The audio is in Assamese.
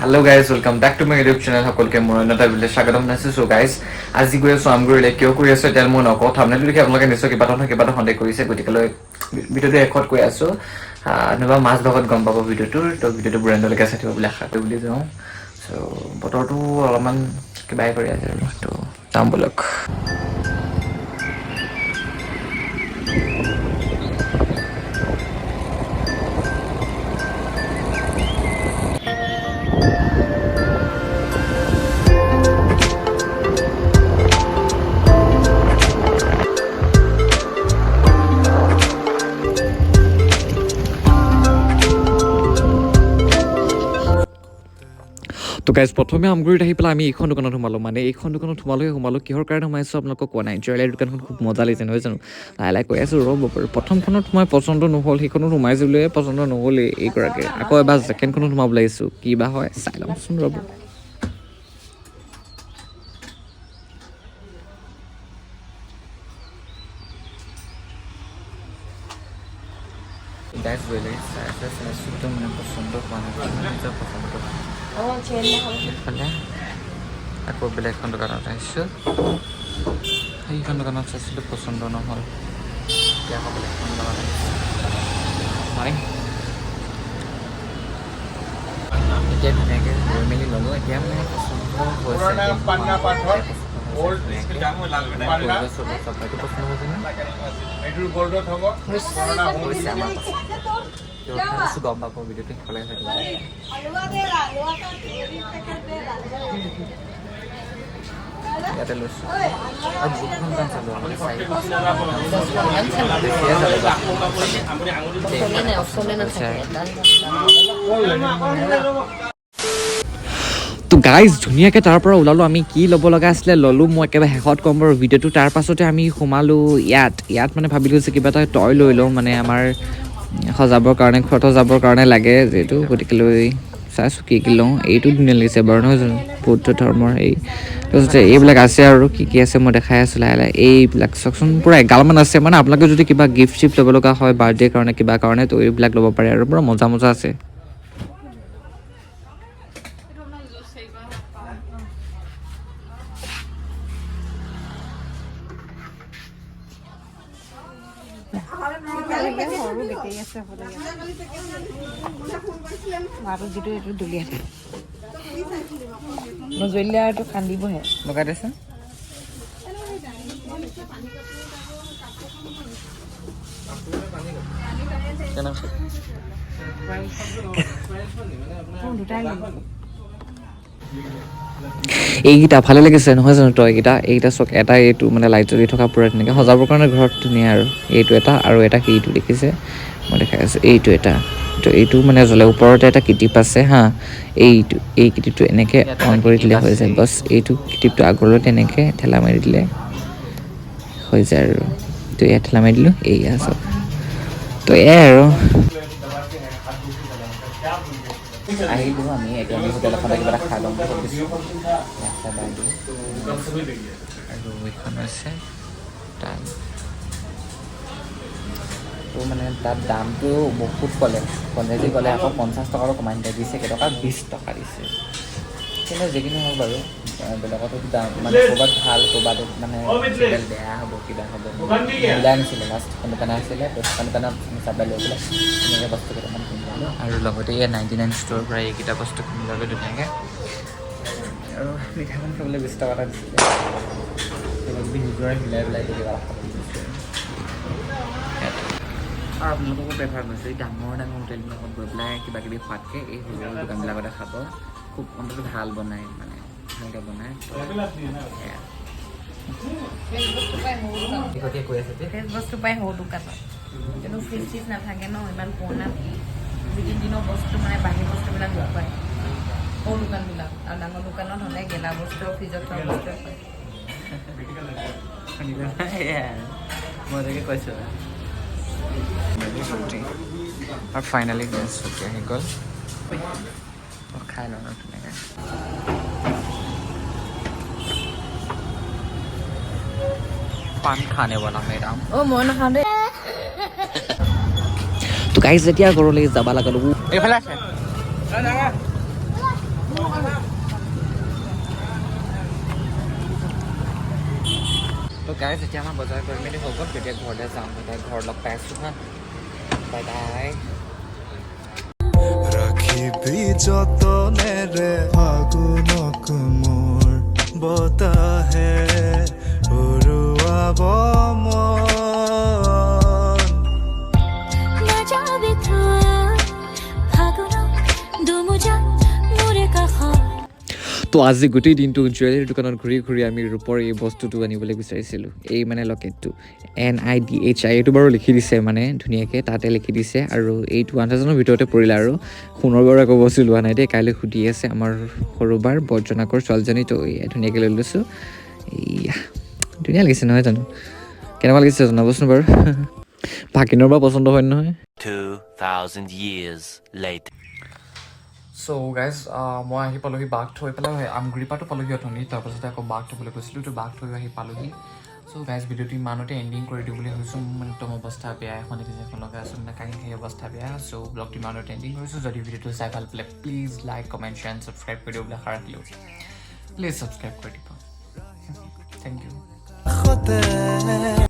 Hello guys, welcome back to my YouTube channel. সকলোকে মোৰ অন্য এটা ভিডিঅ'ত স্বাগতম জনাইছোঁ। চ' গাইজ, আজি গৈ আছোঁ আমগুৰিলৈ। কিয় কৰি আছোঁ এতিয়া মই নকওঁ। থাম্বনেইলটো দেখি আপোনালোকে নিশ্চয় কিবা এটা নহয় কিবা এটা সন্দেহ কৰিছে, গতিকেলৈ ভিডিঅ'টো শেষত কৈ আছোঁ, নাইবা মাজ ভাগত গম পাব ভিডিঅ'টোৰ। তো ভিডিঅ'টো ব্ৰেণ্ডলৈকে চাই থাকিব বুলি আশা কৰি বুলি যাওঁ। চ' বতৰটো অলপমান কিবাই কৰি আছে আৰু তো যাম ব'লক। তো গাইজ, প্ৰথমে আমগুৰিত আহি পেলাই আমি এইখন দোকানত সোমালোঁ। মানে এইখন দোকানত সোমালোহে সোমালোঁ, কিহৰ কাৰণে সোমাইছোঁ আপোনালোকক কোৱা নাই। জুৱেলাৰী দোকানখন খুব মজা লাগিছে, নহয় জানো? লাহে লাহে কৈ আছোঁ, ৰ'ব বাৰু। প্ৰথমখনত সোমাই পচন্দ নহ'ল, সেইখনত সোমাইছিলোঁৱে, পচন্দ নহ'ল এইগৰাকীৰ। আকৌ এবাৰ ছেকেণ্ডখনত সোমাব লাগিছোঁ, কি বা হয় চাই লওঁচোন, ৰ'ব। গাইজ, জুৱেলাৰী চাই চাই চাইছোঁ, একদম মানে পচন্দ হোৱা নাই, নিজৰ পচন্দ। এইফালে আকৌ বেলেগ এখন দোকানত আহিছোঁ। সেইখন দোকানত চাইছিলোঁ, পচন্দ নহ'ল। এতিয়া আকৌ বেলেগ এখন দোকানত আহিছোঁ। হয়, এতিয়া ধুনীয়াকৈ গৈ মেলি ল'লোঁ। এতিয়া মানে পচন্দ হৈছে। এইটো পচন্দ হৈছে নে? হৈছে আমাৰ পচন্দ। গম পাব, ভিডিঅ'টো শেষলৈকে চাই থাকিব। ইয়াতে লৈছোঁ আৰু বহুতখন দোকান চালোঁ, মানে চাৰি বেছিয়ে চালোঁ। তো গাইজ, ধুনীয়াকৈ তাৰ পৰা ওলালোঁ আমি। কি ল'ব লগা আছিলে ল'লোঁ, মই একেবাৰে শেষত ক'ম বাৰু ভিডিঅ'টো। তাৰ পাছতে আমি সোমালোঁ ইয়াত। ইয়াত মানে ভাবিলোঁ যে কিবা এটা টয় লৈ লওঁ, মানে আমাৰ সজাবৰ কাৰণে, ঘৰত সজাবৰ কাৰণে লাগে যিহেতু, গতিকে লৈ চাইছোঁ কি কি লওঁ। এইটো ধুনীয়া লাগিছে বাৰু, নহয় জানো? বৌদ্ধ ধৰ্মৰ এই। তাৰপিছতে এইবিলাক আছে আৰু কি কি আছে মই দেখাই আছোঁ লাহে লাহে। এইবিলাক চাওকচোন, পূৰা এগালমান আছে। মানে আপোনালোকে যদি কিবা গিফ্ট চিফ্ট ল'ব লগা হয় বাৰ্থডেৰ কাৰণে, কিবা কাৰণে, তো এইবিলাক ল'ব পাৰে আৰু পূৰা মজা মজা আছে। সৰু বেটেৰী আছে হ'বলা ইয়াত। মাটো যিটো এইটো দলিয়াই থাকে, নজ্বলিলে আৰু এইটো কান্দিবহে। লগাই দেচোন। কেনেকুৱা? দুটাই। এইকেইটা ভালে লাগিছে, নহয় জানো? তই এইকেইটা, এইকেইটা চাওক। এটা এইটো মানে লাইট জ্বলি থকা, পূৰা ধুনীয়াকৈ সজাবৰ কাৰণে ঘৰত ধুনীয়া। আৰু এইটো এটা, আৰু এটা সেইটো দেখিছে, মই দেখাই আছোঁ, এইটো এটা। তো এইটো মানে জ্বলে, ওপৰতে এটা কিটিপ আছে হা। এইটো, এই কিটিপটো এনেকৈ অন কৰি দিলে হৈ যায়, বছ। এইটো কিটিপটো আগলৈ তেনেকৈ ঠেলা মাৰি দিলে হৈ যায় আৰু। তো এয়া ঠেলা মাৰি দিলোঁ, এইয়া চব। তো এয়াই আৰু আহিলোঁ আমি। এতিয়া আমি হোটেল এখনতে কিবা এটা খাই ল'ম বুলি ভাবিছোঁ। আৰু এইখন হৈছে তাত। তো মানে তাত দামটো বহুত ক'লে, কলে ক'লে আকৌ 50 টকাৰো কমাই নিদিয়ে। দিছে কেইটকা? 20 টকা দিছে। কিন্তু যি কি নহওক বাৰু, বেলেগতো দাম মানে ক'ৰবাত ভাল, ক'ৰবাত মানে হোটেল বেয়া হ'ব, কিবা হ'ব, মিলাই নাছিলে। লাষ্ট এখন দোকান আছিলে, তো সেইখন দোকানত হিচাপে লৈ পেলাই ধুনীয়াকৈ বস্তু কেইটামান কিনি ল'লোঁ। আৰু লগতে এই 99 ষ্ট'ৰৰ পৰা এইকেইটা বস্তু কিনি ল'লোঁ ধুনীয়াকৈ। আৰু মিঠাইখন খাবলৈ 20 টকা এটা দিছিলে। কিবা কিবি নিজৰে মিলাই পেলাই কিবা এটা খাবলৈ দিছোঁ আৰু আপোনালোককো প্ৰেফাৰ কৰিছোঁ, এই ডাঙৰ ডাঙৰ হোটেলবিলাকত গৈ পেলাই কিবা কিবি খোৱাতকৈ এই সৰু সৰু দোকানবিলাকতে খাব। খুব অন্তত ভাল বনায়, মানে ভালকৈ বনায়। সেয়া। কৈ আছে যে ফ্ৰেছ বস্তু পায় সৰু দোকানত, কিন্তু ফ্ৰিজ চিজ নাথাকে ন। ইমান পুৰণা যিদিন দিনৰ বস্তু, মানে বাহী বস্তুবিলাক নাপায় সৰু দোকানবিলাক। আৰু ডাঙৰ দোকানত হ'লে গেলা বস্তু, ফ্ৰিজত থোৱা বস্তুৱে পায়। সেয়াই আৰু মই তাকে কৈছোঁ। আৰু ফাইনেলি গেছ ছুটি আহি গ'ল। খাই লওঁ আৰু ধুনীয়াকৈ। पान खाने वाला मेरा। অ' মই নাখাওঁ দেই। তো গাইজ, যেতিয়া ঘৰলৈ যাব লাগালো, এইফালে আছে। গাইজ, এতিয়া আমাৰ বজাৰ কৰি মেলি হৈ গ'ল। তেতিয়া ঘৰলৈ যাওঁ। এতিয়া ঘৰত লগ পাই আছোঁ। হা, বাই বাই। ৰাখিবি যতনেৰে ফাগুনক মোৰ, বতাহে উৰুৱাব মন। নাযাবি থৈ ফাগুনৰ দুমোজা মোৰে কাষত। তো আজি গোটেই দিনটো জুৱেলাৰী দোকানত ঘূৰি ঘূৰি আমি ৰূপৰ এই বস্তুটো আনিবলৈ বিচাৰিছিলোঁ, এই মানে লকেটটো, NIDHI। এইটো বাৰু লিখি দিছে, মানে ধুনীয়াকৈ তাতে লিখি দিছে। আৰু এইটো 1000ৰ ভিতৰতে পৰিলে। আৰু সোণৰ বাৰু একো বস্তু লোৱা নাই দেই। কাইলৈ সুধি আছে আমাৰ সৰু বাৰ বৰ্জনাকৰ ছোৱালীজনী। তো এয়া ধুনীয়াকৈ লৈ লৈছোঁ। এইয়া ধুনীয়া লাগিছে নহয় জানো? কেনেকুৱা লাগিছে জনাবচোন বাৰু। ভাগিনৰ বাৰু পচন্দ হয় নহয়? 2,000 years later. চ' গাইজ, মই আহি পালোহি বাক থৈ পেলাই। আমগুৰি পাতো পালোহি অথনি, তাৰপাছতে আকৌ বাক থ'বলৈ গৈছিলোঁ। তো বাক থৈ আহি পালোহি। চ' গাইজ, ভিডিঅ'টো ইমানতে এণ্ডিং কৰি দিওঁ বুলি ভাবিছোঁ। মোৰ মানে একদম অৱস্থা বেয়া। এখন দেখিছে, এখন লগাই আছোঁ, মানে কাহি সেই অৱস্থা বেয়া। চ' ব্লগটো ইমানতে এণ্ডিং কৰিছোঁ। যদি ভিডিঅ'টো চাই ভাল পালে, please like, comment, share, subscribe কৰি দিব বুলি আশা ৰাখিলোঁ। প্লিজ ছাবস্ক্ৰাইব কৰি দিব। Thank U. কাষতে।